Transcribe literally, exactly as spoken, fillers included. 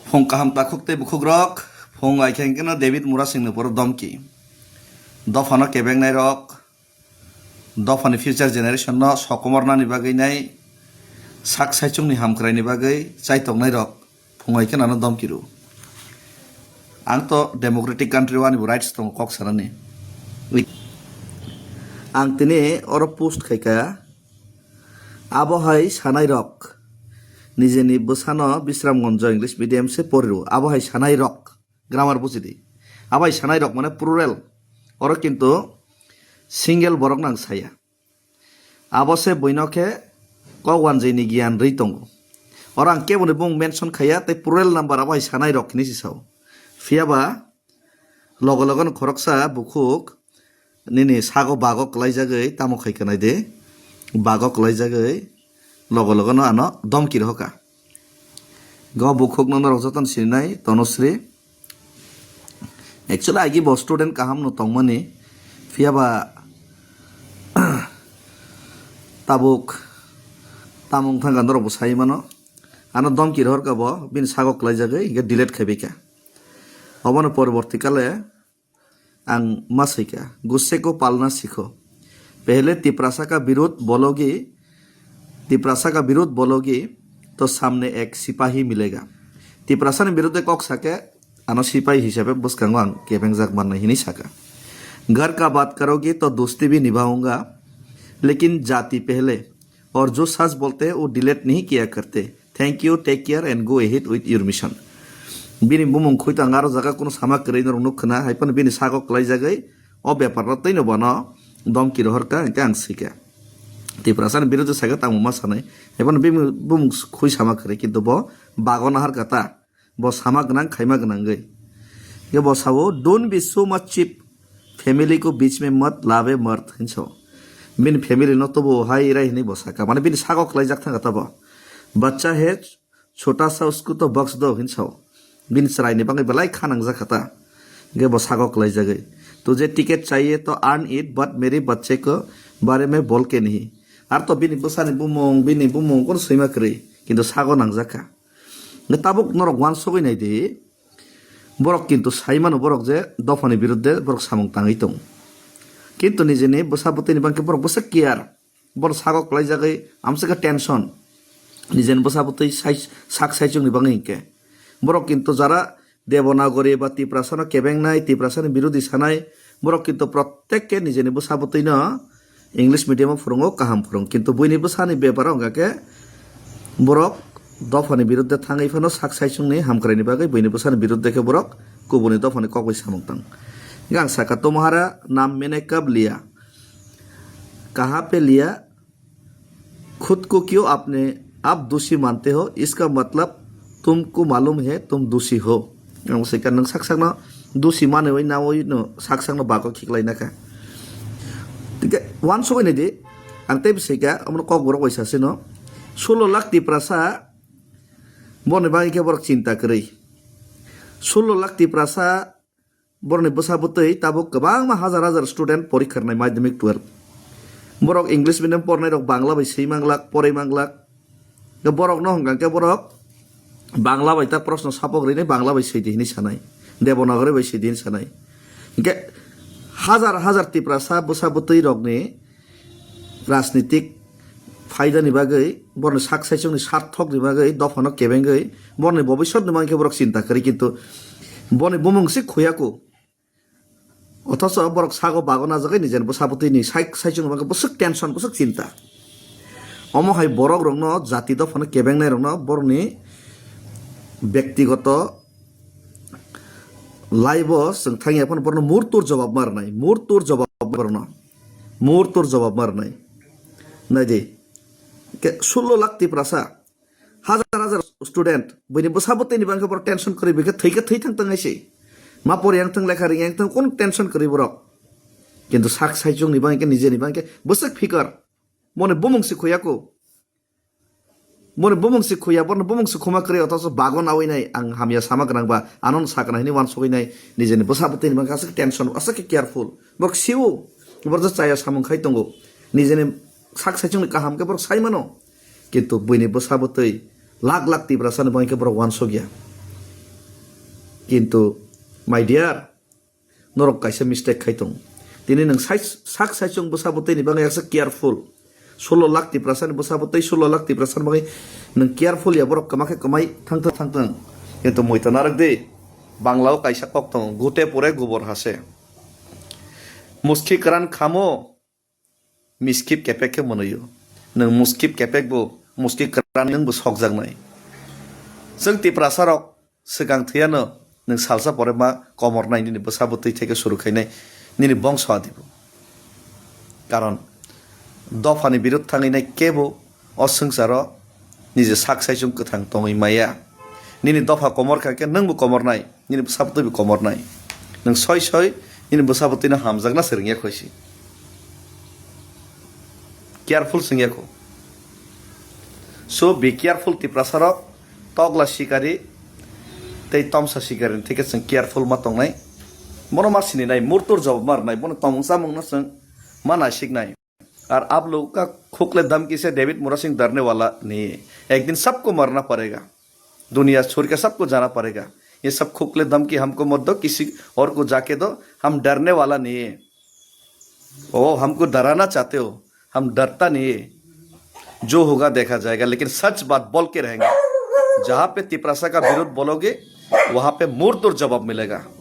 Phung kaham takhuk tei bukhukrok, phung ai khe hwnkhe no David Murasingni poro domki. Dophano kebengnai rok, dophani future generation no sokomornani bagwi nai sak saichungni hamkraini bagwi chaitoknai rok phung ai khe nano domki rw. Ang to democratic country o ani bo rights tongo kok sanani. Ang tini oro post khaikha, abo hai sanai rok nijeni bwsano Bisramganjo English medium se pori rw, abo hai sanai rok. Grammar buji di. Abai sanai rok mane plural. Oro kintu single borok nang saya. Abo se buino khe kok wanjwi ni giyan rwi tongo. Oro ang kebo ni bung mention khaya tei plural number abo hai sanai rok hinwi si sao. Phiya ba logo logo no khoroksa bukhuk nini sago bago kwlaijagwi tamo khai kha nai de. Bago kwlaijagwi logo logo no ano domki rohoka. Go bukhuk no norok jotono sininai Tanusri. Actually, agi bo student kaham no tongmani. Phiya ba tabuk tamung thangka norok bo sai mano. Ano domki rohorka bo, bini sago kwlaijagwi, hingke delete khaibaikha. Obono poroborti kale ang ma saikha, "Gusse ko palna sikho. Pehle Tiprasa ka birudh bologi, Tiprasa ka birudh bologi, to samne ek sipahi milega." Tiprasani birudhe kok sake, ano sipai hisabe bwskango ang kebengjak mannai hinwi saka. "Ghar ka baat karogi to dosti bhi nibhaunga, lekin jati pehle, aur jo sach bolte wo delete nahi kiya karte. Thank you, take care and go ahead with your mission." Bini bumung khoi tang aro jaga kuno sama kwrwi norok nuk khna, hai phano bini sago kwlaijagwi o bepar no twi no bono domki rohor ka, hingke ang sika. Tiprasani birudhe saka tamo ma sanai, hai phano bini bumung khoi sama kwrwi, kintu bo bago nahar ka ta. Bo sama gwnang, khaima gwnangwi. Hingke bo sao, "Don't be so much cheap. Family ko beech mein mat lave mard," hinwi sao. Bini family no tobo hai rai hinwi bo saka. Mane bini sago kwlaijak thangkha ta bo. "Bachcha hai chota sa, usko to bakhsh do," hinwi sao. Bini chwraini bagwi belai kha nangjak kha ta. Hingke bo sago kwlaijagwi. "Tujhe ticket chahiye to earn it, but mere bachche ko bare mein bol ke nahi." Ar to bini bwsani bumung, bini bumung kono swima kwrwi. Kintu sago nangjak kha. Hingke tabuk norok uansugwi nai di, borok kintu sai mano borok je dophani birudde borok samung tangwi tongo. Kintu nijeni bwsa bwtwini bangkhe borok bwsa care, borok sago kwlaijagwi amswkha tension, nijeni bwsa bwtwi sai-, sak saichungni bangwi hinkhe. Borok kintu jara Devanagari ba Tiprasano kebengnai, Tiprasani birudi sanai, borok kintu prottekke nijeni bwsa bwtwino English medium o phwrwngo, kaham phwrwng, kintu buini bwsani beparo wngkha khe borok dophani birudde thangwi phano sak saichungni hamkraini bagwi buini bwsani birudde khe borok kubuni dophani kokbai samung tang. Hingkhe ang sakha, "Tumhara naam maine kab liya? Kaha pe liya? Khud ko kyo apne aap doshi mante ho? Iska matlab tumko malum hai tum doshi ho." Ang sai kha, nwng sak sakno doshi manwi nawi no sak sakno bago khiklai nakha. Tike uansugwi nai di, ang tei bwsai kha, omono kokborok bai sasino. Sullo lakh Tiprasa, borni bagwi khe borok chinta kwrwi. Sullo lakh Tiprasa, borni bwsa bwtwi tabuk kwbangma hajar hajar student porikha rwnai madhyamik twelve. Borok English medium pornai rok Bangla bai swi manglak, porwi manglak. Hwnkhe borokno hwnkha khe borok Bangla bai ta proshno sapok rinai Bangla bai swi di hinwi sanai, Devanagari bai swi di hinwi sanai. Hwnkhe hajar hajar Tiprasa bwsa bwtwi rokni rajnitik phaidani bagwi, borni sak saichungni sarthokni bagwi dophano kebengwi, borni bobisotni bagwi khe borok chinta kwrwi, kintu boni bumung se khuyaku. Othocho borok sago bago najagwi nijeni bwsa bwtwini sai-, saichungni bagwi bwswk tension, bwswk chinta. Omo hai borok rokno, jati dophano kebengnairokno borokni bektigoto life-o chwng thangya phano borokno murtur jobab ma rwnai, murtur jobab ma rwnai, murtur jobab ma rwnai. Naidi, ke sullo lakh Tiprasa, hajar hajar student, buini bwsa bwtwini bangkhe borok tension kwrwi, bikhe thwikhe thwi thang tang hai se. Ma pori yang thang, lekha ring yang thang, kono tension kwrwi borok. Kintu sak saichungni bangkhe, nijeni bangkhe bwswk phikar. Mone bumung se khuya ko. Mone bumung se khuya, borno bumung se khuma kwrwi, othocho bagon awi nai, ang hamya sama gwnang ba, anon sakna hini uansugwi nai, nijeni bwsa bwtwini bangkhe aswk tension, aswk khe careful. Borok sio, borok je chaya samung khai tongo. Nijeni sak saichungni kaham khe borok sai mano. Kintu buini bwsa bwtwi lakh lakh Tiprasani bagwi khe borok uansukya. Kintu, my dear, norok kaisa mistake khai tong. Tini nwng sai-, sak saichung bwsa bwtwi ni bagwi yaksa careful. Solo lakh Tiprasa ni bwsa bwtwi, solo lakh Tiprasa ni bagwi nwng careful ya, borok kwma khe kwmai thang thang thang thang. Kintu muitu narwk di, Bangla o kaisa kok tongo, "Gute pore gobor hase." Muski kwran khamo, miskip kepek khe mwnwi o. Nwng muskip kepek bo, muski kwran nwng bo sokjaknai. Chwng Tiprasa rok swkang thwiyano nwng salsa pore ma komornai nini bwsa bwtwi theke suru khainai nini bongso adibo. Karon dophani birud thangwi nai kebo o swngcharo nije sak saichung kwthang tongwi maya. Nini dopha komor kha khe nwngbo komornai, nini bwsa bwtwi bo komornai. Nwng soi soi nini bwsa bwtwino hamjakna se rwngya khoisi. Careful swngya kho. So be careful Tiprasa rok, tokla sikari tei tomsa sikari ni theke chwng careful ma tongnai. Bono ma sininai, murtur jawab ma rwnai, bono tongmung chamungno chwng ma naisiknai. Ar aap log ka khukle dhamki se David Murasing darne wala nahi hai. Ek din sabko marna padega. Duniya chhorke sabko jana padega. Ye sab khukle dhamki hamko mat do, kisi aur ko jaake do, hum darne wala nahi hai. O, humko darana chahte ho, hum darta nahi hai. Jo hoga dekha jayega, lekin sach baat bol ke rahenge. Jahan pe Tiprasa ka birudh bologe, wahan pe murtur jawab milega.